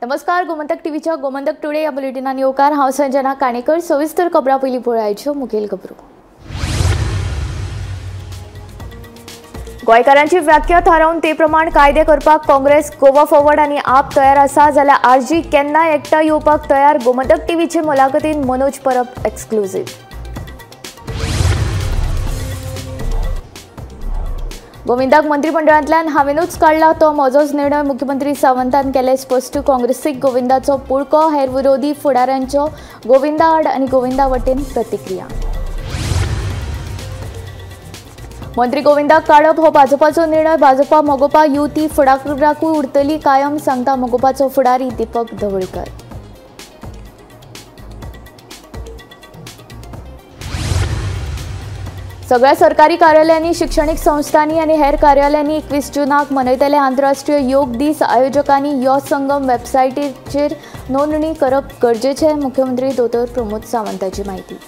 नमस्कार, गोमंतक टीव्हीच्या गोमंतक टुडे या बुलेटिनान येवकार. हांव संजना काणेकर. सविस्तर खबरां पयलीं पळयाच्यो मुखेल खबरो. गोंयकारांची व्याख्या थारावन ते प्रमाण कायदे करपाक काँग्रेस, गोवा फॉरवर्ड आनी आप तयार आसा, जाल्यार आरजी केन्ना एकठांय येवपाक तयार. गोमंतक टीव्हीचे मुलाखतीन मनोज परब एक्सक्लुझिव्ह. गोविंदाक मंत्रिमंडळांतल्यान हांवेनूच काडला तो म्हजोच निर्णय, मुख्यमंत्री सावंतान केले स्पश्ट. काँग्रेसीक गोविंदाचो पुळको, हेर विरोधी फुडाऱ्यांचो गोविंदा आड आनी गोविंदा वटेन प्रतिक्रिया. मंत्री गोविंदाक काडप हो भाजपाचो निर्णय, भाजपा मगोपा युती फुडाराकूय उरतली कायम, सांगता मगोपाचो फुडारी दीपक ढवळीकर. सगळ्या सरकारी कार्यालयांनी, शिक्षणीक संस्थांनी आनी हेर कार्यालयांनी 21 जूनाक मनयतले आंतरराष्ट्रीय योग दीस. आयोजकांनी यो संगम वेबसायटीचेर नोंदणी करप गरजेचें, मुख्यमंत्री दोतोर प्रमोद सावंताची म्हायती.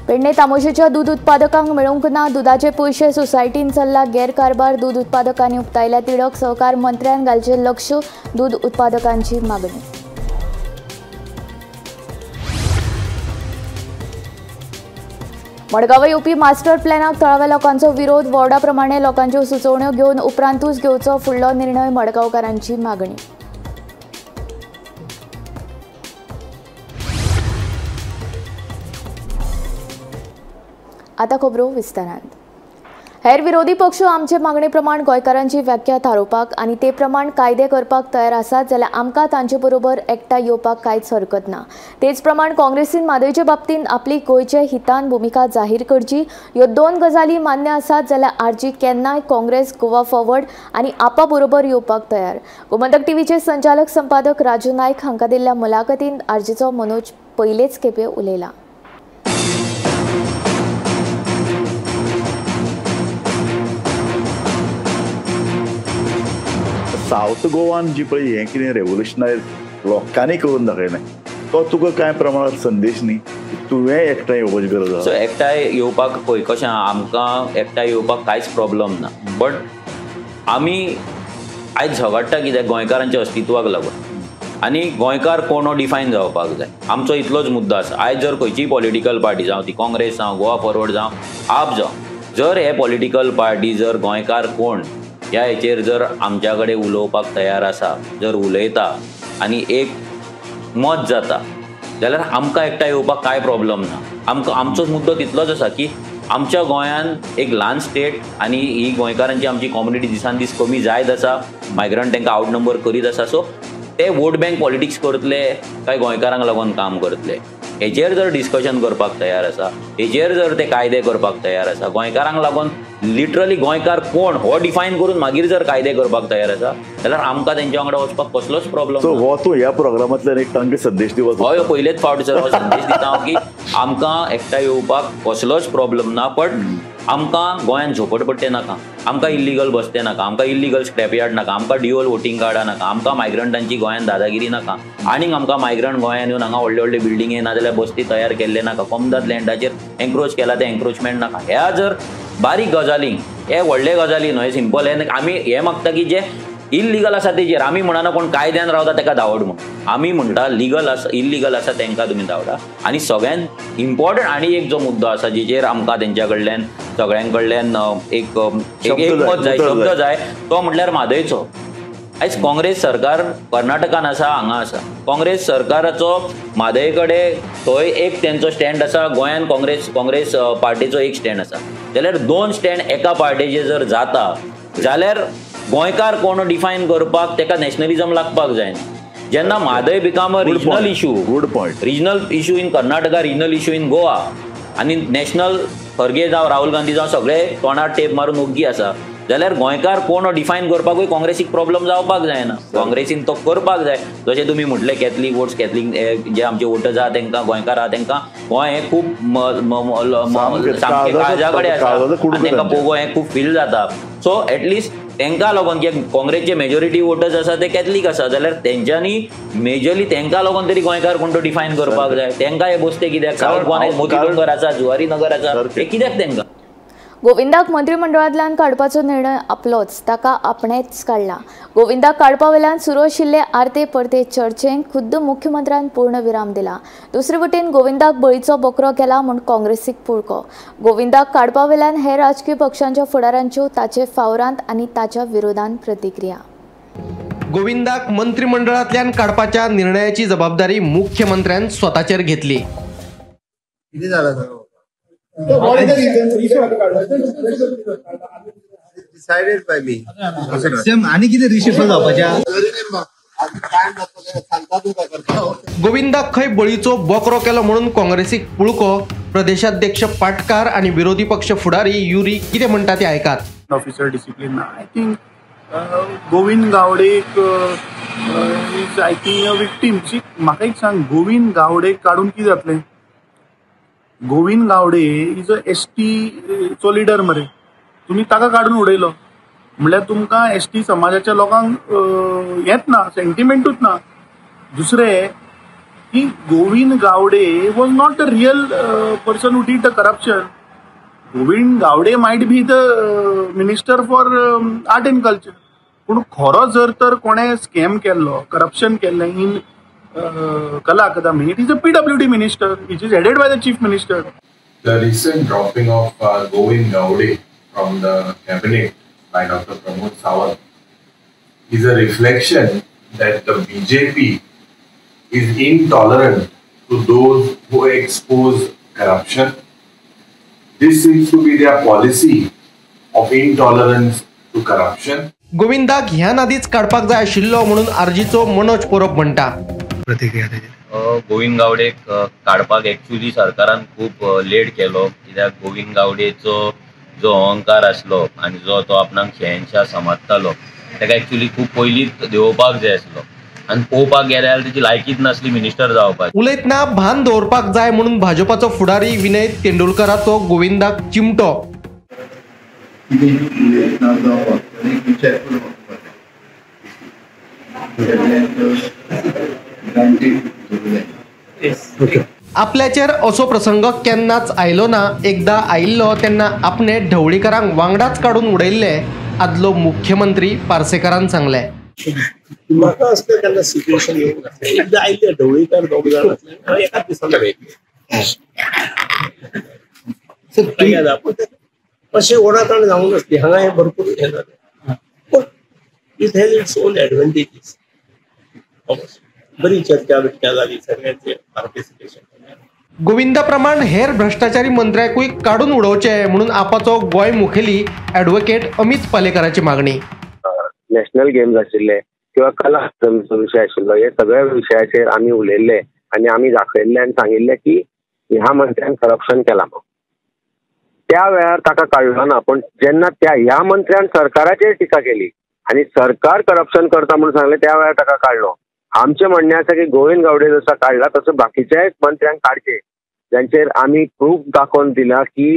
पेडणे तामोशेच्या दूद उत्पादकांक मेळूंक ना दुदाचे पयशे, सोसायटीन चल्ला गैरकारभार. दूद उत्पादकांनी उक्तायल्या तिडक, सहकार मंत्र्यान घालचें लक्ष, दूद उत्पादकांची मागणी. मडगांव येवपी मास्टर प्लॅनाक थळाव्या लोकांचो विरोध, वॉर्डा प्रमाणे लोकांच्यो सुचोवण्यो घेवन उपरांतूच घेवचो फुडलो निर्णय, मडगांवकारांची मागणी. आतां खबरो विस्तारान. हेर विरोधी पक्ष आमचे मागणे प्रमाण गोंयकारांची व्याख्या थारोवपाक आनी ते प्रमाण कायदे करपाक तयार आसात, जाल्यार आमकां तांचे बरोबर एकठांय येवपाक कांयच हरकत ना. तेच प्रमाण काँग्रेसीन म्हादयचे बाबतींत आपली गोंयचे हितान भुमिका जाहीर करची. ह्यो दोन गजाली मान्य आसात जाल्यार आरजी केन्नाय काँग्रेस, गोवा फॉरवर्ड आनी आपा बरोबर येवपाक तयार. गोमंतक टीव्हीचे संचालक संपादक राजू नायक हांकां दिल्ल्या मुलाखतींत आरजीचो मनोज पयलेच खेपे उलयला. सावथ गोवान जी पळय हें कितें रेवोल्युशनायज लोकांनी करून दाखयलें तो तुका कांय प्रमाणात संदेश न्ही, तुवें एकठांय येवपाची गरज आसा. सो एकठांय येवपाक पळय कशें आमकां एकठांय येवपाक कांयच प्रॉब्लम ना, बट आमी आयज झगडटा कित्याक गोंयकारांच्या अस्तित्वाक लागून आनी गोंयकार कोण हो डिफायन जावपाक जाय. आमचो इतलोच मुद्दो आसा. आयज जर खंयचीय पॉलिटिकल पार्टी जावं ती काँग्रेस जावं, गोवा फॉरवर्ड जावं, आप जावं, जर हे पॉलिटिकल पार्टी जर गोंयकार कोण ह्या हेचेर जर आमच्या कडेन उलोवपाक तयार आसा, जर उलयता आनी एक मत जाता जाल्यार आमकां एकठांय येवपाक कांय प्रॉब्लम ना. आमकां आमचो मुद्दो तितलोच आसा की आमच्या गोंयांत एक ल्हान स्टेट आनी ही गोंयकारांची आमची कम्युनिटी दिसान दीस कमी जायत आसा, मायग्रंट तांकां आवट नंबर करीत आसा. सो ते वोट बँक पॉलिटिक्स करतले काय गोंयकारांक लागून काम करतले हेचेर जर डिस्कशन करपाक तयार आसा, हेचेर जर ते कायदे करपाक तयार आसा, गोंयकारांक लागून लिटरली गोंयकार कोण हो डिफायन करून मागीर जर कायदे करपाक तयार आसा जाल्यार आमकां तेंच्या वांगडा वचपाक कसलोच प्रॉब्लम. सो हो तूं ह्या प्रोग्रामांतल्यान एक तांकां संदेश दिवपाचो? हय, पयलेच फावट सर हो संदेश दिता हांव की आमकां एकठांय येवपाक कसलोच प्रॉब्लम ना, बट आमकां गोंयांत झोपडपट्टे नाका, आमकां इल्लिगल बसते नाका, आमकां इल्लिगल स्क्रॅप यार्ड नाका, आमकां डिओल वोटींग कार्डां नाका, आमकां मायग्रंटांची गोंयांत दादागिरी नाका, आनीक आमकां मायग्रंट गोंयांत येवन हांगा व्हडले व्हडले बिल्डिंगे नाजाल्यार बस्ती तयार केल्ले नाका, कोमदाद लँडाचेर एन्क्रोच केला ते एन्क्रोचमेंट नाका. ह्या जर बारीक गजाली, हे व्हडले गजाली न्हय, सिंपल हे आमी हे मागता की जे इल्लिगल आसा तेजेर आमी म्हणना कोण कायद्यान रावता ताका धांवड म्हूण, आमी म्हणटा लिगल आसा इल्लिगल आसा तांकां तुमी धांवडा. आनी सगळ्यांत इम्पॉर्टंट आनी एक जो मुद्दो आसा जेचेर आमकां तेंच्या कडल्यान सगळ्यां कडल्यान एक एकमत जाय, शब्द जाय, तो म्हटल्यार म्हादयचो. आयज काँग्रेस सरकार कर्नाटकान आसा, हांगा आसा. काँग्रेस सरकाराचो म्हादय कडेन थंय एक तेंचो स्टँड आसा, गोंयान काँग्रेस पार्टीचो एक स्टँड आसा. जाल्यार दोन स्टँड एका पार्टीचे जर जाता जाल्यार गोंयकार कोण डिफायन करपाक तेका नॅशनलिझम लागपाक जायना. जेन्ना Mhadei become a regional issue, good point, regional issue in Karnataka, regional issue in Goa, आनी नॅशनल खरगे जावं राहुल गांधी जावं सगळे तोंडार टेप मारून ओग्गी आसा, जाल्यार गोंयकार कोण डिफायन करपाकूय काँग्रेसीक प्रॉब्लम जावपाक जायना. काँग्रेसीन तो करपाक जाय. जशें तुमी म्हटलें कॅथलीक वोट्स, कॅथलीक जे आमचे वोटर्स आहा तेंकां, गोंयकार आहा तेंकां गोंय हें खूब सामकें काळजा कडेन आसा आनी तेंकां पोगो हें खूब फील जाता. सो एटलिस्ट तेंकां लागून की काँग्रेसचे मेजॉरिटी वोटर्स आसा ते कॅथलीक आसा, जाल्यार तेंच्यांनी मेजरली तेंकां लागून तरी गोंयकार कोण तो डिफायन करपाक जाय. तेंकां हे बसते कित्याक? सावथ गोवान मोती डोंगर आसा, जुवारी नगर आसा, हे कित्याक तेंकां? गोविंदाक मंत्रिमंडळांतल्यान काडपाचो निर्णय आपलोच, ताका आपणेच काडला। गोविंदाक काडपा वेल्यान सुरू आशिल्ले आरते परते चर्चेक खुद्द मुख्यमंत्र्यान पूर्णविराम दिला। दुसरे वटेन गोविंदाक बळीचो बकरो केला म्हूण काँग्रेसीक पुळको। गोविंदाक काडपा वेल्यान हेर राजकीय पक्षांच्या फुडारांच्यो ताचे फावरांत आनी ताच्या विरोधान प्रतिक्रिया। गोविंदाक मंत्रिमंडळांतल्यान काडपाच्या निर्णयाची जबाबदारी मुख्यमंत्र्यान स्वताचेर घेतली। Decided by me. आणि किती रिशफल जावपाच्या गोविंदाक खंय बळीचो बकरो केलो म्हणून काँग्रेसीक पुळको। प्रदेशाध्यक्ष पाटकार आणि विरोधी पक्ष फुडारी युरी कितें म्हणटा ते आयकात। Officer discipline I think Govind गावडेक is I think a victim. म्हाका एक सांग, गोविंद गावडेक काडून कितें जातलें? Govind Gawde is a S T चो लिडर मरे, तुमी ताका काडून उडयलो म्हणल्यार तुमकां एस टी समाजाच्या लोकांक हेंच ना, सेंटिमेंटूच ना। दुसरें की Govind Gawde was not a real person who did the corruption. Govind Gawde might be the minister for art and culture, पूण खरो जर तर कोणें स्कॅम केल्लो, करप्शन केल्लें in Kala Akademi, it is a PWD minister which is headed by the chief minister. The recent dropping of Govind Gawde from the cabinet by Dr. Pramod Sawant is a reflection that the BJP is intolerant to those who expose corruption. This seems to be their policy of intolerance to corruption. गोविंदाक ह्या नादीच काडपाक जाय आशिल्लो म्हणून आरजीचो मनोज परब म्हणटा। प्रतिक्रिया गोविंद गावडेक काडपाक actually सरकारान खूब लेट केलो, कित्याक गोविंद गावडेचो जो अहंकार आसलो आनी जो तो आपणाक शहनशाह समजतालो ताका एक्चुअली खूब पयलींच देंवोवपाक जाय आसलो आनी पळोवपाक गेल्यार तेची लायकीच नासली मिनिस्टर जावपाक। उलयतना भान दवरपाक जाय म्हणून भाजपाचो फुडारी विनय तेंडुलकराचो गोविंदाक चिमटो। आपल्याचेर असो प्रसंग केन्नाच आयलो ना, एकदा आयिल्लो तेन्ना आपणे ढवळीकरांक वांगडाच काडून उडयल्ले आदलो मुख्यमंत्री पार्सेकारान सांगले। म्हाका असलें केन्ना सिच्युएशन येवंक नासलें। एकदां आयिल्ले ढवळीकर दोग जाण आसले, एकाच दिसान अशें ओढाताण जावंक नासली। हांगा हें भरपूर हें जालें, पूण it has its own advantages. बरी चर्चा बिर्चा जाली, सगळ्यांचे पार्टिसिपेशन। गोविंदा प्रमाण हेर भ्रष्टाचारी मंत्र्याकूय काडून उडोवचे म्हणून आपाचो गोंय मुखेली ॲडव्होकेट अमित पालेकराची मागणी। नॅशनल गेम्स आशिल्ले किंवा कला अकादमीचो विशय आशिल्लो, हे सगळ्या विशयाचेर आमी उलयल्ले आनी आमी दाखयल्ले आनी सांगिल्ले की ह्या मंत्र्यान करप्शन केलां म्हणून। त्या वेळार ताका काडलो ना, पूण जेन्ना त्या ह्या मंत्र्यान सरकाराचेर टिका केली आनी सरकार करप्शन करता म्हणून सांगलें त्या वेळार ताका काडलो। आमचें म्हणणें आसा की गोविंद गावडे जसो काडला तसो बाकीच्याय मंत्र्यांक काडचे, जांचेर आमी प्रूफ दाखोवन दिला की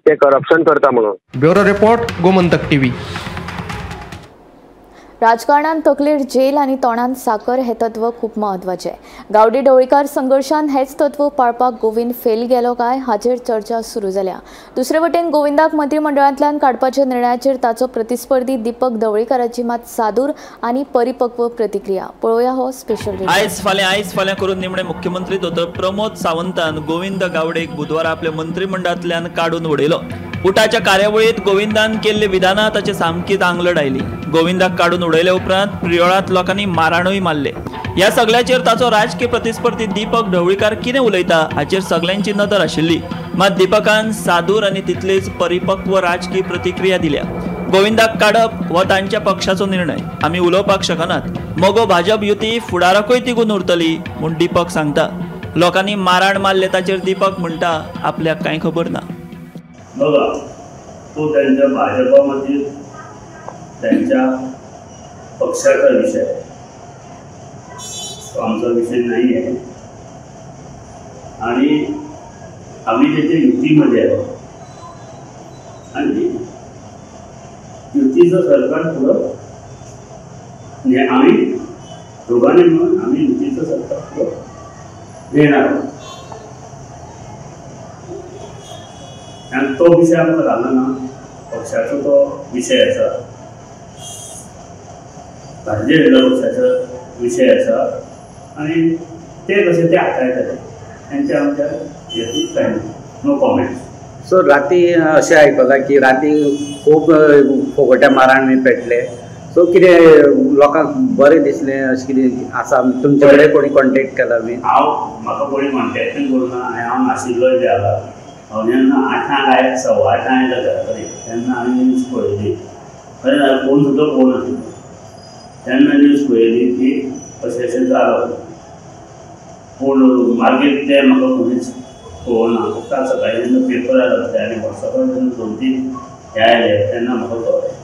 ते करप्शन करता म्हणून। Bureau report, Gomantak TV. राजकारणान तकलेर जेल आनी तोंडान साकर हे तत्व खूब म्हत्वाचें। गावडे ढवळीकार संघर्शान हेच तत्व पाळपाक गोविंद फेल गेलो काय हाचेर चर्चा सुरू जाल्या। दुसरे वटेन गोविंदाक मंत्रिमंडळांतल्यान काडपाच्या निर्णयाचेर ताचो प्रतिस्पर्धी दीपक ढवळीकाराची मात सादूर आनी परिपक्व प्रतिक्रिया। पळोवया हो स्पेशल रिपोर्ट। आयज फाल्यां करून निमणे मुख्यमंत्री दोतोर प्रमोद सावंतान गोविंद गावडेक बुधवारा आपल्या मंत्रिमंडळांतल्यान काडून उडयलो। उटाच्या कार्यावळीत गोविंदान केल्ले विधानां ताचे सामकीच आंगलट आयली। गोविंदाक काडून उडयले उपरांत प्रियोळांत लोकांनी माराणूय मारले। ह्या सगळ्याचेर ताचो राजकीय प्रतिस्पर्धी दीपक ढवळीकार कितें उलयता हाचेर सगळ्यांची नदर आशिल्ली। मात दीपकान सादूर आनी तितलीच परिपक्व राजकीय प्रतिक्रिया दिल्या। गोविंदाक काडप हो तांच्या पक्षाचो निर्णय, आमी उलोवपाक शकनात। मगो भाजप युती फुडाराकूय तिगून उरतली म्हूण दीपक सांगता। लोकांनी माराण मारले ताचेर दीपक म्हणटा आपल्याक कांय खबर ना। बघा, तो त्यांच्या भाजपामधील त्यांच्या पक्षाचा विषय आहे, तो आमचा विषय नाही आहे। आणि आम्ही त्याच्या युतीमध्ये आहोत आणि युतीचं सरकार पुढं आम्ही दोघांनी मिळून आम्ही युतीचं सरकार पुढं नेणार आहोत। आनी तो विशय आमकां घालना ना, पक्षाचो तो विशय आसा, भारतीय जनता पक्षाचो विशय आसा आनी ते कशे ते हाताळटले तेंच्या आमच्या हेतून कांय ना. No comments. सो राती अशें आयकलां की राती खूब फोगोट्या माराण बी पेटले, सो कितें लोकांक बरें दिसलें अशें कितें आसा? तुमचे कडेन कोणी कॉन्टेक्ट केला बी? हांव म्हाका कोणी कॉन्टेक्टूय करूं ना आनी हांव नाशिल्लोय बी हांगा. हांव जेन्ना 8 आयलो, 8:15 आयलो घरा कडेन तेन्ना हांवें न्यूज पळयली. खरें फोन सुद्दां पळोवं नाशिल्लो. तेन्ना न्यूज पळयली की अशें अशें जालो, पूण मागीर तें म्हाका कोणीच कळना. फक्त आज सकाळीं जेन्ना पेपर आयलो आनी वॉट्सॅपार जेन्ना 2-3 हे आयले तेन्ना म्हाका कळ्ळें.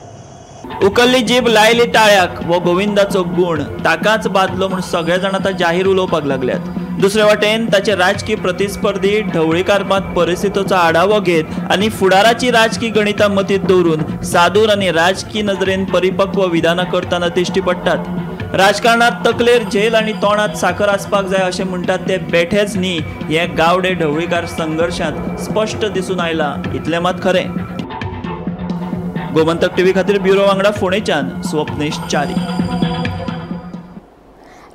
उकल्ली जीब लायली टाळ्याक हो गोविंदाचो गूण ताकाच बादलो म्हूण सगळे जाण आतां जाहीर उलोवपाक लागल्यात. दुसरे वाटेन ताचे राजकी प्रतिस्पर्धी ढवळीकार मात परिस्थितीचो आढावो घेत आनी फुडाराची राजकी गणितां मतींत दवरून सादूर आनी राजकी नदरेन परिपक्व विधानां करतना दिश्टी पडटात. राजकारणात तकलेर झेल आनी तोंडात साखर आसपाक जाय अशें म्हणटात ते बेठेच न्ही हें गावडे ढवळीकार संघर्शांत स्पश्ट दिसून आयलां इतलें मात खरें. गोमंतक टीव्ही खातीर ब्युरो वांगडा फोंडेच्यान स्वप्नेश च्यारी.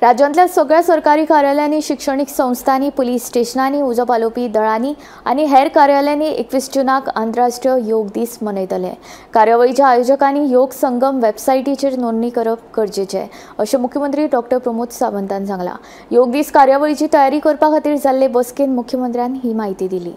राज्यांतल्या सगळ्या सरकारी कार्यालयांनी, शिक्षणीक संस्थांनी, पुलीस स्टेशनांनी, उजो पालोवपी दळांनी आनी हेर कार्यालयांनी 21 जूनाक आंतरराष्ट्रीय योग दीस मनयतले. कार्यावळीच्या आयोजकांनी योग संगम वेबसायटीचेर नोंदणी करप गरजेचें अशें मुख्यमंत्री डॉक्टर प्रमोद सावंतान सांगलां. योग दीस कार्यावळीची तयारी करपा खातीर जाल्ले बसकेंत मुख्यमंत्र्यान ही म्हायती दिली.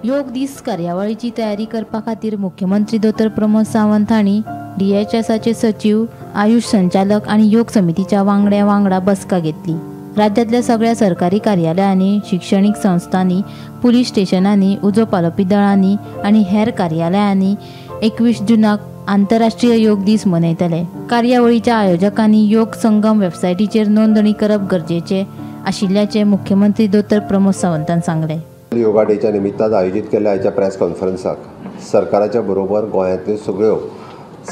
योग दीस कार्यावळीची तयारी करपा खातीर मुख्यमंत्री दोतोर प्रमोद सावंत हांणी डीएचएसाचे सचीव, आयुष संचालक आनी योग समितीच्या वांगड्या वांगडा बसका घेतली. राज्यांतल्या सगळ्या सरकारी कार्यालयांनी, शिक्षणीक संस्थांनी, पुलीस स्टेशनांनी, उजो पालोवपी दळांनी आनी हेर कार्यालयांनी 21 जूनाक आंतरराष्ट्रीय योग दीस मनयतले. कार्यावळीच्या आयोजकांनी योग संगम वेबसायटीचेर नोंदणी करप गरजेचें आशिल्ल्याचें मुख्यमंत्री दोतोर प्रमोद सावंतान सांगलें. योगा डेच्या निमित्तान आयोजीत केल्ल्या आयच्या प्रेस कॉन्फरन्साक सरकाराच्या बरोबर गोंयांतल्यो सगळ्यो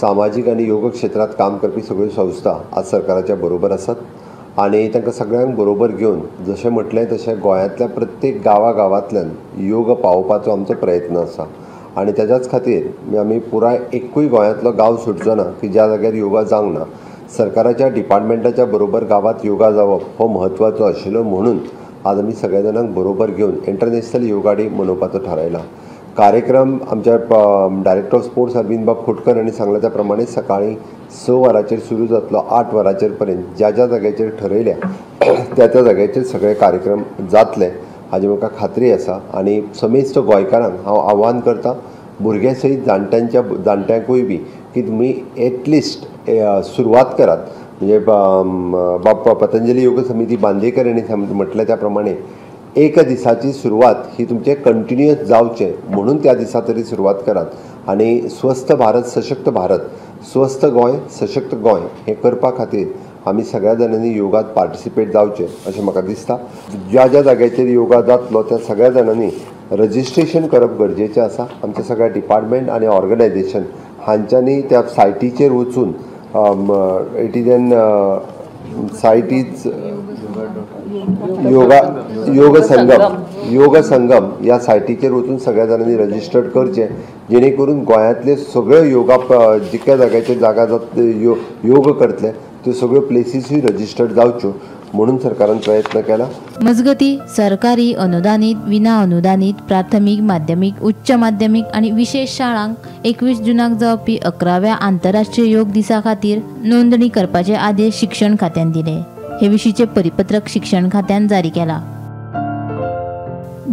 सामाजीक आनी योग क्षेत्रांत काम करपी सगळ्यो संस्था आज सरकाराच्या बरोबर आसात आनी तांकां सगळ्यांक बरोबर घेवन जशें म्हटलें तशें गोंयांतल्या प्रत्येक गांवागांवांतल्यान योग पावोवपाचो आमचो प्रयत्न आसा आनी ताच्याच खातीर आमी पुराय एकूय गोंयांतलो गांव सुटचो ना की ज्या जाग्यार योगा जावंक ना. सरकाराच्या डिपार्टमेंटाच्या बरोबर गांवांत योगा जावप हो म्हत्वाचो आशिल्लो म्हणून आज आमी सगळ्या जाणांक बरोबर घेवन इंटरनॅशनल योगा डे मनोवपाचो थारायला. कार्यक्रम आमच्या डायरेक्टर ऑफ स्पोर्ट्स अरविंद बाब खोटकर हांणी सांगला त्या प्रमाणे सकाळीं 6 वरांचेर सुरू जातलो, 8 वरांचेर पर्यंत ज्या ज्या जाग्याचेर ठरयल्या त्या त्या जाग्याचेर सगळे कार्यक्रम जातले हाजी म्हाका खात्री आसा. आनी समेस्त गोंयकारांक हांव आव्हान करता, भुरग्यां सयत जाणट्यांच्या जाणट्यांकूय बी की तुमी एटलिस्ट सुरवात करात. म्हणजे बाप्पा पतंजली योग समिती बांदेकर हांणी म्हटलें त्या प्रमाणे एका दिसाची सुरवात ही तुमचें कंटिन्युअस जावचें म्हणून त्या दिसा तरी सुरवात करात आनी स्वस्थ भारत सशक्त भारत, स्वस्थ गोंय सशक्त गोंय हें करपा खातीर आमी सगळ्या जाणांनी योगात पार्टिसिपेट जावचें अशें म्हाका दिसता. ज्या ज्या जाग्याचेर योगा जातलो त्या सगळ्या जाणांनी रजिस्ट्रेशन करप गरजेचें आसा. आमच्या सगळ्या डिपार्टमेंट आनी ऑर्गनायझेशन हांच्यांनी त्या सायटीचेर वचून it is an site is yoga Yog Sangam, Yog Sangam ह्या सायटीचेर वचून सगळ्या जाणांनी रजिस्टर्ड करचें जेणे करून गोंयांतले सगळे योगा जितक्या जाग्याचेर जागा जात योग करतले त्यो सगळ्यो प्लेसीसूय रजिस्टर्ड जावच्यो म्हणून सरकारान प्रयत्न केला. मजगती सरकारी अनुदानित, विना अनुदानित, प्राथमिक, माध्यमिक, उच्च माध्यमिक आनी विशेष शाळांक 21 जूनाक जावपी 11व्या आंतरराष्ट्रीय योग दिसा खातीर नोंदणी करपाचे आदेश शिक्षण खात्यान दिले. हे विशींचे परिपत्रक शिक्षण खात्यान जारी केला.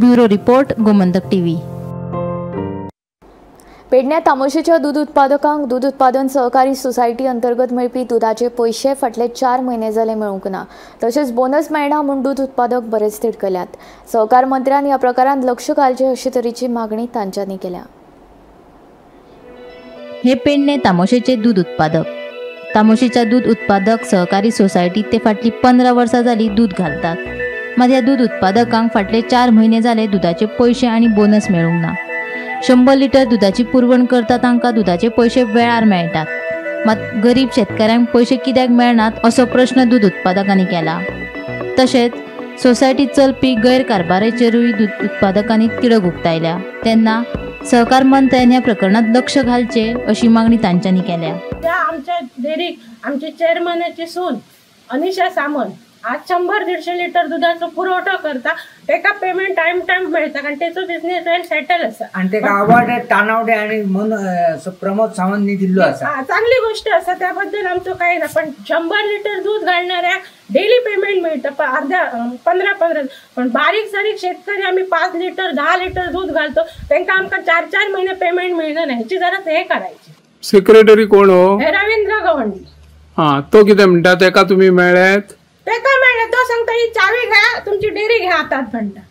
Bureau report, Gomantak TV. पेडण्या तामोशेच्या दूद उत्पादकांक दूद उत्पादन सहकारी सोसायटी अंतर्गत मेळपी दुदाचे पयशे फाटले 4 म्हयने जाले मेळूंक ना. तशेंच बोनस मेळना म्हूण दूद उत्पादक बरेच तिडकल्यात. सहकार मंत्र्यान ह्या प्रकारांत लक्ष घालचें अशे तरेची मागणी तांच्यांनी केल्या. हे पेडणे तामोशेचे दूद उत्पादक तामोशेच्या दूद उत्पादक सहकारी सोसायटीत ते फाटली 15 वर्सां जाली दूद घालतात. मात ह्या दूद उत्पादकांक फाटले 4 म्हयने जाले दुदाचे पयशे आनी बोनस मेळूंक ना. 100 लिटर दुदाची पुरवण करता तांकां दुदाचे पयशे वेळार मेळटात, मात गरीब शेतकाऱ्यांक पयशे कित्याक मेळनात असो प्रश्न दूद उत्पादकांनी केला. तशेंच सोसायटीत चलपी गैरकारभाराचेरूय दूद उत्पादकांनी तिडक उक्तायल्या. तेन्ना सहकार मंत्र्यान ह्या प्रकरणात लक्ष घालचे अशी मागणी तांच्यांनी केल्या. त्या आमच्या डेअरीक आमचे चेअरमॅनाची सून अनिशा सामंत आज 100-150 लिटर दुधाचो पुरवठो करता, तेका पेमेंट टायम टायम मेळटा कारण तेचो बिझनेस वेल सेटल आसा. आनी तेका अवॉर्ड तानावडे आनी प्रमोद सावंत दिल्लो आसा. चांगली गोष्ट आसा, त्याबद्दल आमचो काय ना, पण 100 लिटर दूध घालणाऱ्याक डेली पेमेंट मेळटा अर्ध्या 15-15, पण बारीक सारीक शेतकरी आमी 5 लिटर 10 लिटर दूध घालतो तेंका आमकां 4-4 महिने पेमेंट मेळना. हेची जरा हे करायची. सेक्रेटरी कोण हो? रवींद्र गवंडी. हा, तो कितें म्हणटा तेका तुमी मेळ्ळेत? तेका मेळ्ळे, तो सांगता ही चावी घ्या तुमची डेअरी घ्या हातात म्हणटा.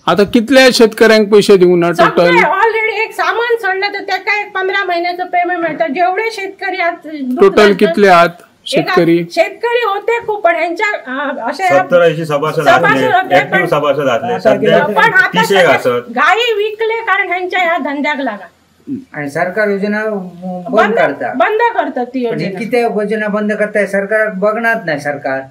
आता कितल्या शेतकऱ्यांक पैसे दिवंक ना टोटल? ऑलरेडी एक सामान सोडलं तर तेका एक 15 महिन्याचं पेमेंट मिळतं. जेवढे शेतकरी टोटल कितले आहात शेतकरी? शेतकरी होते खूप, पण ह्यांच्या असे 70-80 सभासद आसले, सभासद आसले, पण गायी विकले कारण ह्यांच्या ह्या धंद्याक लागा. आणि सरकार योजना बंद करता, बंद करतात ती योजना. किती योजना बंद करताय सरकार बघणार नाही सरकार.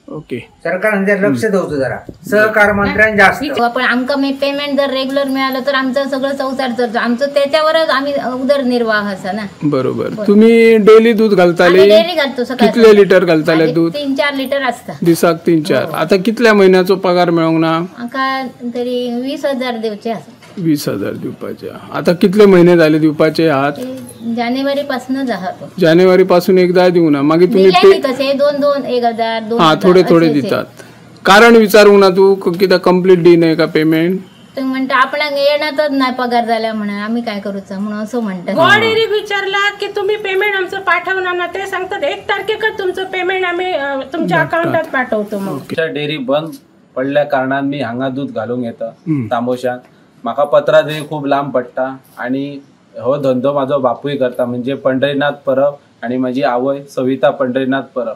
ओके, सरकार लक्ष दवचं जरा, सहकार मंत्र्यांनी जास्त. पण आमकां पेमेंट जर रेग्युलर मिळालं तर आमचं सगळं संसार चलतो, आमचं त्याच्यावरच आम्ही उदरनिर्वाह असा ना. बरोबर. तुम्ही डेली दूध घालताले? डेली घालतो सकाळी. कितले लिटर घालताले दूध? 3-4 लिटर असता दिसाक. 3-4. आता कितल्या महिन्याचो पगार मेळोंक ना? आमकां तरी 20,000 दिवचे आसा. 20,000 दिवपाचे. आता कितले महिने झाले दिवपाचे हात? जानेवारी पासूनच आहात. जानेवारी पासून एकदा दिवं ना, मागीर तुम्ही कसे 2-2 1,000 2 हा थोडे थोडे दितात. कारण विचारूंक ना तू कित्याक कंप्लीट दिना का पेमेंट? तुम्ही म्हणता आपणाक येणारच नाही पगार झाल्या म्हणून आम्ही काय करूचा म्हणून असं म्हणतात. गोवा डेअरीक विचारला की तुम्ही पेमेंट आमचं पाठवणार ना, ते सांगतात 1 तारखेकच तुमचं पेमेंट आम्ही तुमच्या अकाउंटात पाठवतो. मग डेअरी बंद पडल्या कारणान मी हांगा दूध घालूंक येता तांबोशान. म्हाका पत्रादेवी खूब लांब पडटा आनी हो धंदो म्हाजो बापूय करता, म्हणजे पंढरीनाथ परब आनी म्हाजी आवय सविता पंढरीनाथ परब.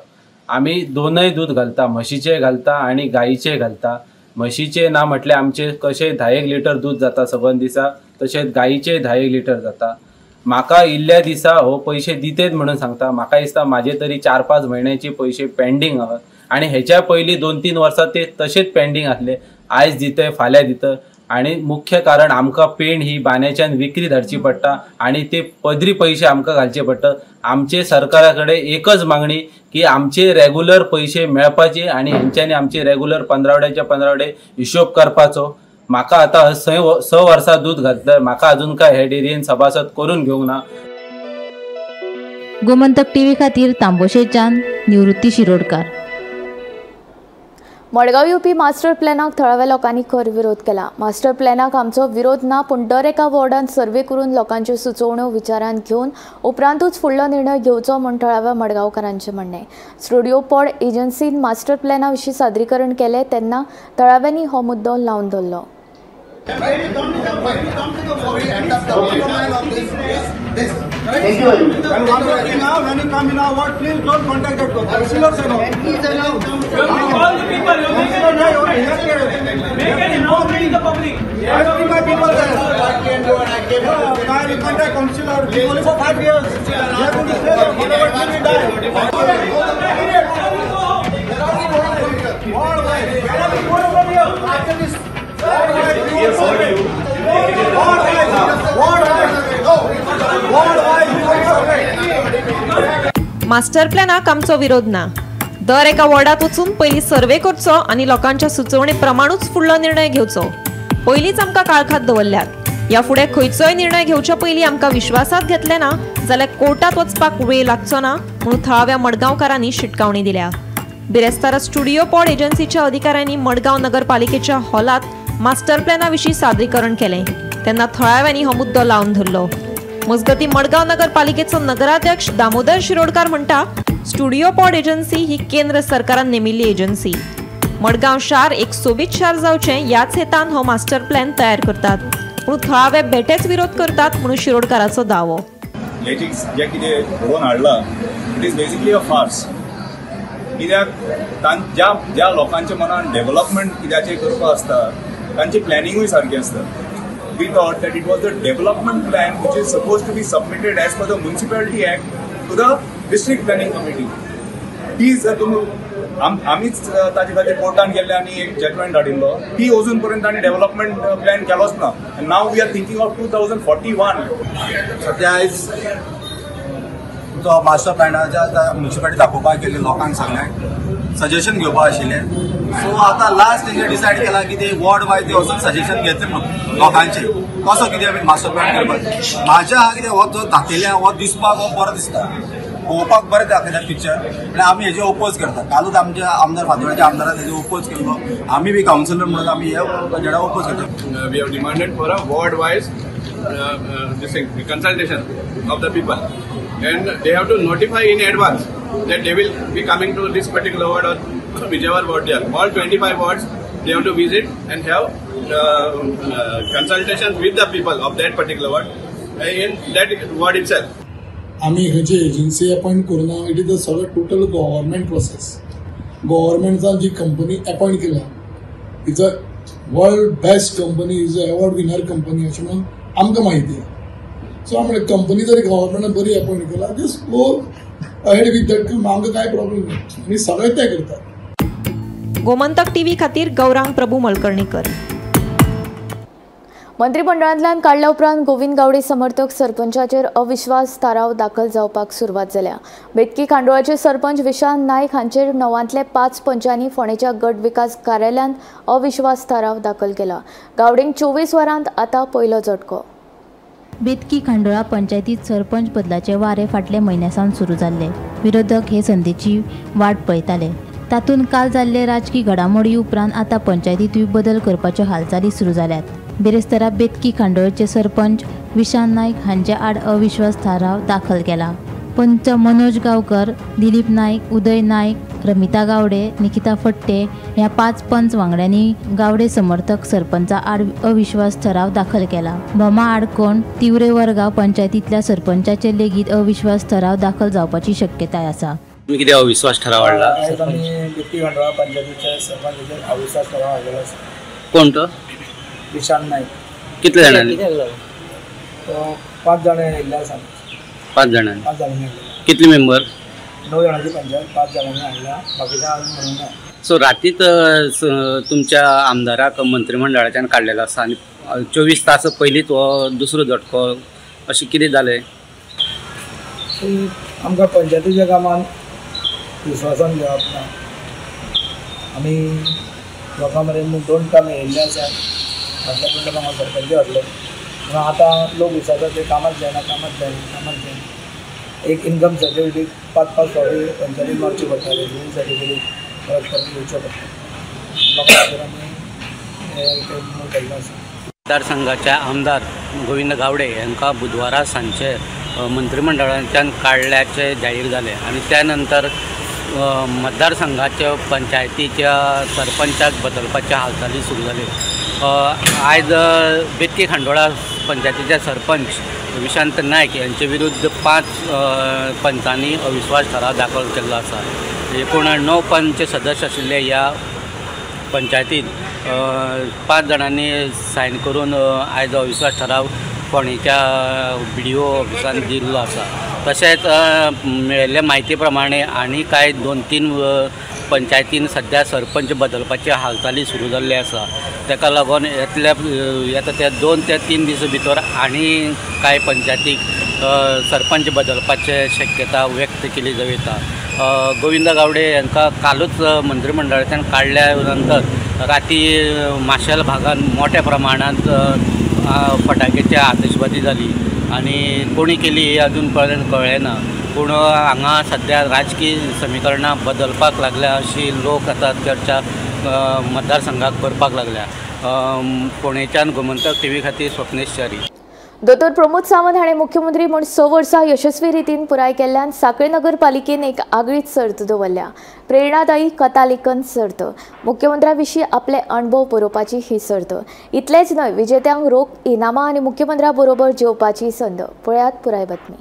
आमी दोनय दूध घालता, म्हशीचें घालता आनी गायीचें घालता. म्हशीचें ना म्हटल्यार आमचें कशें 10 लिटर दूध जाता सबंद दिसा, तशेंच गायीचें 10 लिटर जाता. म्हाका इल्ल्या दिसा हो पयशे दितेत म्हणून सांगता. म्हाका दिसता म्हाजे तरी 4-5 म्हयन्याचे पयशे पेंडींग आहात आनी हेच्या पयलीं 2-3 वर्सां ते तशेंच पेंडींग आसले. आयज दितय फाल्यां दितय. आनी मुख्य कारण आमकां पेण ही बांद्याच्यान विक्री धाडची पडटा आनी ते पदरी पयशे आमकां घालचे पडटा. आमचे सरकारा कडेन एकच मागणी की आमचे रेगुलर पयशे मेळपाचे आनी हेंच्यांनी आमचे रेगुलर 15वड्याचे 15वडे हिशोब करपाचो. म्हाका आतां 6 वर्सां दूद घातलं, म्हाका अजून काय हे डेअरीन सभासद करून घेवंक ना. गोमंतक टीव्ही खातीर तांबोशेच्यान निवृत्ती शिरोडकार. मडगांव येवपी मास्टर प्लॅनाक थळाव्या लोकांनी खर विरोध केला. मास्टर प्लॅनाक आमचो विरोध ना, पूण दर एका वॉर्डान सर्वे करून लोकांच्यो सुचोवण्यो विचारांत घेवन उपरांतूच फुडलो निर्णय घेवचो म्हूण थळाव्या मडगांवकारांचें म्हणणें. स्टुडिओ पॉड एजन्सीन मास्टर प्लॅना विशीं सादरीकरण केलें तेन्ना थळाव्यांनी हो मुद्दो लावन धरलो. Thank you. And one more thing now, when you come in our ward, please don't contact that councillors and all. Call the people. Make an announcement in the public. I don't my people there. I can do and I can. I contact councillor only for 5 years. They are going to stay there whatever till we die. After this. Master प्लॅनाक आमचो विरोध ना. दर एका वॉर्डात वचून पयलीं survey करचो आनी लोकांच्या सुचोवणे प्रमाणूच फुडलो निर्णय घेवचो. पयलींच आमकां काळखात दवरल्यात. ह्या फुडें खंयचोय निर्णय घेवच्या पयलीं आमकां विश्वासात घेतले ना जाल्यार कोर्टात वचपाक वेळ लागचो ना म्हणून थळाव्या मडगांवकारांनी शिटकावणी दिल्या. बिरेस्तारा स्टुडिओ पॉड एजन्सीच्या अधिकाऱ्यांनी मडगांव नगरपालिकेच्या हॉलात मास्टर प्लॅना विशीं सादरीकरण केलें तेन्ना थळाव्यांनी हो मुद्दो लावन धरलो. मजगतीं मडगांव नगरपालिकेचो नगराध्यक्ष दामोदर शिरोडकार म्हणटा, स्टुडिओ पॉड एजन्सी ही केंद्र सरकारान नेमिल्ली एजन्सी. मडगांव शार एक सोबीत शार जावचें ह्याच हेतान हो मास्टर प्लॅन तयार करतात, पूण थळावे बेठेच विरोध करतात म्हणून शिरोडकाराचो दावो. जे कितें घडोवन हाडलां it is basically a farce. कित्याक ज्या ज्या लोकांच्या मनान डेव्हलपमेंट कित्याचें करपा आसता तांचें प्लॅनिंगूय सारकें आसता. We thought that it was the development plan which is supposed to be submitted as per the Municipality Act to the District Planning Committee. ती जर तुमी आमीच ताजे खातीर कोर्टान गेल्ले आनी एक जजमेंट हाडिल्लो. ती अजून पर्यंत तांणी डेव्हलपमेंट प्लॅन केलोच ना. Now we are thinking of 2041. सद्या आयज तो मास्टर प्लॅनाच्या म्युनिसिपालिटी दाखोवपाक गेल्ले लोकांक सांगलें, सजेशन घेवपाक आशिल्लें. सो आतां लास्ट तेंचे डिसायड केलां की ते वॉर्ड वायज ते वचून सजेशन घेतले म्हणून लोकांचे कसो कितें मास्टर प्लॅन करपाक. म्हाज्या हा कितें हो जो दाखयल्या हो दिसपाक हो बरो दिसता, पळोवपाक बरें दाखयता पिक्चर, आनी आमी हेजे ओपोज करता. कालूच आमच्या आमदार फातोड्याच्या आमदारान हेजे ओपोज केल्लो, आमी बी कावन्सिलर म्हणून आमी हे बजेटा ओपोज करता. We have demanded for a ward wise this thing, consultation of the people, and they have to notify in advance that they will be coming to this particular ward or whichever ward they are. All 25 wards they have to visit and have consultation with the people of that particular ward in that ward itself. आमी खंयची agency appoint करूना, it is a सगळें total government process. गव्हर्मेंटान जी company appoint केल्या it's a world best company, is a award winner company अशें म्हणून आमकां म्हायती आसा. सो आमी कंपनी जरी गव्हर्मेंटान बरी अपॉयंट केला, just go ahead with that, आमकां कांय प्रॉब्लेम ना, आमी सगळें तें करतात. गोमंतक टीव्ही खातीर गौरांग प्रभू मलकर्णीकर. मंत्रिमंडळांतल्यान काडल्या उपरांत गोविंद गावडे समर्थक सरपंचाचेर अविश्वास थाराव दाखल जावपाक सुरवात जाल्या. बेतकी खांडोळाचे सरपंच विशाल नायक हांचेर 9 5 पंचांनी फोंडेच्या गट विकास कार्यालयांत अविश्वास थाराव दाखल केला. गावडेंक 24 वरांत आतां पयलो झटको. बेतकी खांडोळा पंचायतीत सरपंच बदलाचे वारे फाटल्या म्हयन्या सावन सुरू जाल्ले. विरोधक हे संदेची वाट पळयताले. तातूंत काल जाल्ले राजकी घडामोडी उपरांत आतां पंचायतींतूय बदल करपाच्यो हालचाली सुरू जाल्यात. बिरेस्तारा बेतकी खांडोळचे सरपंच विशाल नायक हांचे आड अविश्वास थाराव दाखल केला. पंच मनोज गांवकर, दिलीप नायक, उदय नायक, रमिता गावडे, निकिता फट्टे ह्या 5 पंच वांगड्यांनी गावडे समर्थक सरपंचा आड अविश्वास थाराव दाखल केला. भोमा आडकोण, तिवरे वरगांव पंचायतींतल्या सरपंचाचेर लेगीत अविश्वास थाराव दाखल जावपाची शक्यताय आसा. कितें अविश्वास ठराव हाडला? आमी बेतकी खांडोळा पंचायतीच्या सरपंचाचेर अविश्वास ठराव हाडलेलो आसा. कोण तो? विशाल नायक. कितले जाणांनी? 5 जाणां येयल्ले आसा. 5 जाणांनी? 5 जाणांनी हाडलेले. कितले मेंबर? 9 जाणांची पंचायत, 5 जाणांनी हाडल्या, बाकीच्या अजून म्हणूंक ना. सो रातीत तुमच्या आमदाराक मंत्रिमंडळाच्यान काडलेलो आसा आनी 24 तास पयलींच हो दुसरो झटको, अशें कितें जालें? आमकां पंचायतीच्या कामांत विश्वासान घेवप ना. आमी लोकां मेरेन 2 टर्म येयल्ले आसा. फाटल्या 2 टर्माक हांव सरपंच हाडलो, पूण आतां लोक विचारतात ते कामाच जायना, कामाच जायना, कामाच जायना. एक इनकम सर्टिफिकेट 5-5 फावटी पंचायतीन मारची पडटा, रेजिडन्स सर्टिफिकेट परत परत दिवचें पडटा. लोकां खातीर आमी हें केल्लें आसा. मतदारसंघाचे आमदार गोविंद गावडे हांकां बुधवारा सांजचे मंत्रिमंडळाच्यान काडल्याचे जाहीर जालें आनी त्या नंतर मतदारसंघाच्या पंचायतीच्या सरपंचाक बदलपाच्या हालचाली सुरू जाल्यो. आयज बेतकी खांडोळा पंचायतीचे सरपंच विशांत नायक यांचे विरुद्ध 5 पंचांनी अविश्वास ठराव दाखल केल्लो आसा. एकूण 9 पंच सदस्य आशिल्ले ह्या पंचायतीन 5 जाणांनी सायन करून आयज अविश्वास ठराव फोंडेच्या बी डी ओ ऑफिसान दिल्लो आसा. तशेंच मेळिल्ले म्हायती प्रमाणे आनी कांय 2-3 पंचायतीन सद्या सरपंच बदलपाची हालचाली सुरू जाल्ली आसा. ताका लागून येतल्या येता त्या 2 ते 3 दीस भितर आनी कांय पंचायतीक सरपंच बदलपाचे शक्यता व्यक्त केली जावं येता. गोविंद गावडे हांकां कालूच मंत्रिमंडळाच्यान काडल्या नंतर राती माशेल भागान मोठ्या प्रमाणांत फटाक्याची आतशबाजी जाली आनी कोणी केली हे अजून पर्यंत कळ्ळें ना. पूण हांगा सद्या राजकीय समीकरणां बदलपाक लागल्या अशी लोक आतां चर्चा मतदारसंघाक करपाक लागल्या. फोंडेच्यान गोमंतक टीव्ही खातीर स्वप्नेश च्यारी. दोतोर प्रमोद सावंत हाणें मुख्यमंत्री म्हूण 6 वर्सां यशस्वी रितीन पुराय केल्ल्यान सांखळे नगरपालिकेन एक आगळीच सर्त दवरल्या. प्रेरणादायी कथालेखन सर्त. मुख्यमंत्र्या विशीं आपले अणभव बरोवपाची ही सर्त. इतलेंच न्हय, विजेत्यांक रोख इनामां आनी मुख्यमंत्र्या बरोबर जेवपाची संद. पळयात पुराय बातमी.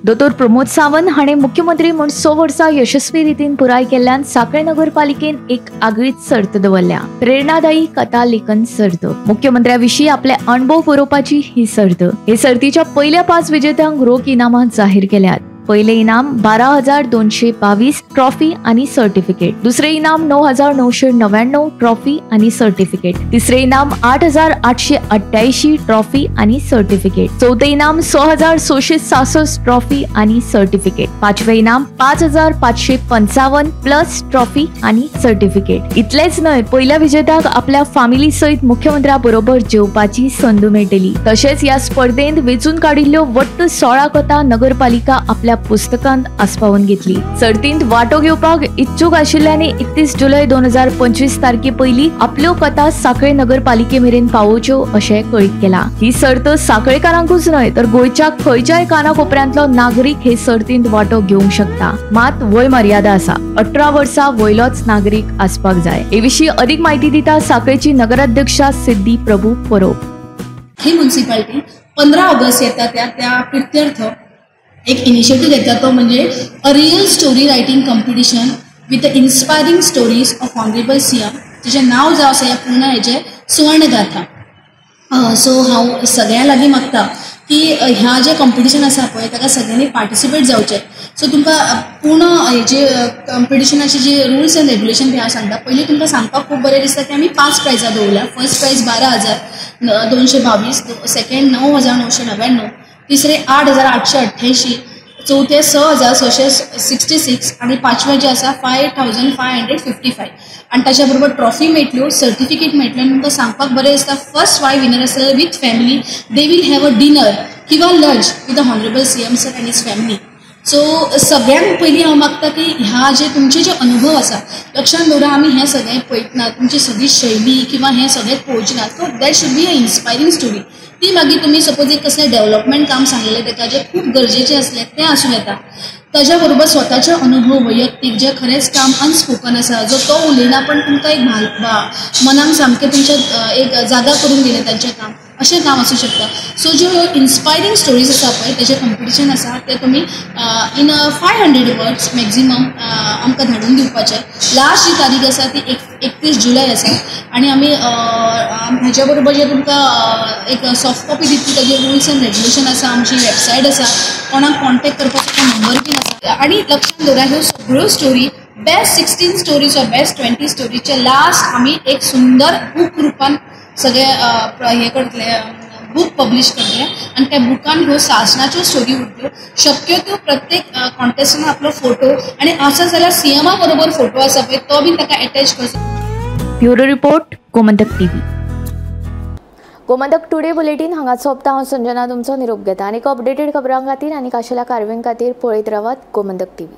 दोतोर प्रमोद सावंत हाणें मुख्यमंत्री म्हूण 6 वर्सां यशस्वी रितीन पुराय केल्ल्यान सांखळे नगरपालिकेन एक आगळीच सर्त दवरल्या. प्रेरणादायी कथा लेखन सर्त. मुख्यमंत्र्या विशीं आपले अणभव बरोवपाची ही सर्त. हे सर्तीच्या पयल्या 5 विजेत्यांक रोख इनामां जाहीर केल्यात. पयलें इनाम 12,222 ट्रॉफी आनी सर्टिफिकेट, दुसरें इनाम 9,999 ट्रॉफी आनी सर्टिफिकेट, तिसरें इनाम 8,888 ट्रॉफी आनी सर्टिफिकेट, चवथें इनाम 6,666 ट्रॉफी आनी सर्टिफिकेट, पांचवें इनाम 5,555 प्लस ट्रॉफी आनी सर्टिफिकेट। इतलेंच न्हय, पयल्या विजेत्याक आपल्या फामिली सयत मुख्यमंत्र्या बरोबर जेवपाची संद मेळटली। तशेंच ह्या स्पर्धेंत वेंचून काडिल्ल्यो वट्ट 16 कथा नगरपालिका आपल्या पुस्तकांत आस्पावन घेतली। सर्तींत वांटो घेवपाक इच्छूक आशिल्ल्यांनी 31 जुलय 2025 तारखे पयली आपल्यो कथा साखळे नगरपालिके मेरेन पावोवच्यो अशें कळीत केलां। ही सर्त साखळेकारांकूच न्हय तर गोंयच्या खंयच्याय कानाकोपऱ्यांतलो नागरीक हे सर्तींत वांटो घेवंक शकता। मात वय मर्यादा आसा, 18 वर्सां वयलोच नागरीक आसपाक जाय। हे विशीं अधिक माहिती दिता साखळेची नगराध्यक्षा सिद्धी प्रभू परोब। ही म्युन्सिपाल्टी 15 ऑगस्ट येता त्या प्रित्यर्थ एक इनिशिएटीव घेतला, तो म्हणजे a real story writing competition with the inspiring stories of honourable CM, जेचें नांव जावं आसा ह्या पूर्ण हेजें सुवर्णगाथा। सो हांव सगळ्यां लागीं मागता की ह्या जें कॉम्पिटिशन आसा पळय ताका सगळ्यांनी पार्टिसिपेट जावचें। सो तुमकां पूर्ण हेजे कॉम्पिटिशनाचे जे रुल्स एंड रेग्युलेशन ते हांव सांगता। पयलीं तुमकां सांगपाक खूब बरें दिसता की आमी 5 प्रायजां दवरल्या। फर्स्ट प्रायज 12,222, सेकंड 9,999, तिसरे 8,888, चवथे 6,666 आनी पांचवें जें आसा 5,555। आनी ताच्या बरोबर ट्रॉफी मेळटल्यो, सर्टिफिकेट मेळटल्यो। आनी तुमकां सांगपाक बरें दिसता फर्स्ट 5 विनर आसतले with family, they will have a dinner किंवा lunch with the honourable CM sir and his family. So सगळ्यांत पयलीं हांव मागता की ह्या जे तुमचे जे अनुभव आसा लक्षांत दवरा, आमी हें सगळें पळयतना तुमची सगळी शैली किंवा हें सगळें पळोवचें ना, so that should be a inspiring story. ती मागीर तुमी सपोज एक कसलें डेवलपमेंट काम सांगलेलें ताका जें खूब गरजेचें आसलें तें आसूं येता। ताज्या बरोबर स्वताचे अनुभव वैयक्तीक जे खरेंच काम अनस्पोकन आसा, जो तो उलयना पण तुमकां एक मनाक सामकें तुमच्या एक जागा करून दिलें तांचें काम, अशें काम आसूं शकता। सो ज्यो इन्स्पायरींग स्टोरीज आसा पळय तेजें कॉम्पिटिशन आसा तें तुमी इन 500 वर्ड्स मॅक्झिमम आमकां धाडून दिवपाचें। लास्ट जी तारीख आसा ती 31 जुलय आसा आनी आमी हेच्या बरोबर जे तुमकां एक सॉफ्ट कॉपी दितली ताजे रुल्स एंड रेग्युलेशन आसा, आमची वेबसायट आसा, कोणाक कॉन्टेक्ट करपाचो नंबर बीन आसा। आनी लक्षांत दवरा ह्यो सगळ्यो story best 16 stories or best 20 स्टोरीचे last आमी एक सुंदर बूक रुपान सगळे हे करतले, बूक पब्लिश करतले आनी त्या बुकान ह्यो सासणाच्यो स्टोरी उरतल्यो। शक्यतो प्रत्येक कॉन्टेस्टंटान आपलो फोटो आनी आसा जाल्यार सीएमा बरोबर फोटो आसा पळय तो बीन ताका एटॅच करचो। Bureau report, Gomantak TV. Gomantak today bulletin हांगा सोंपता। हांव संजना तुमचो निरोप घेता आनी अपडेटेड खबरां खातीर आनी खाशेल्या कारवायां खातीर पळयत रावात गोमंतक टीव्ही।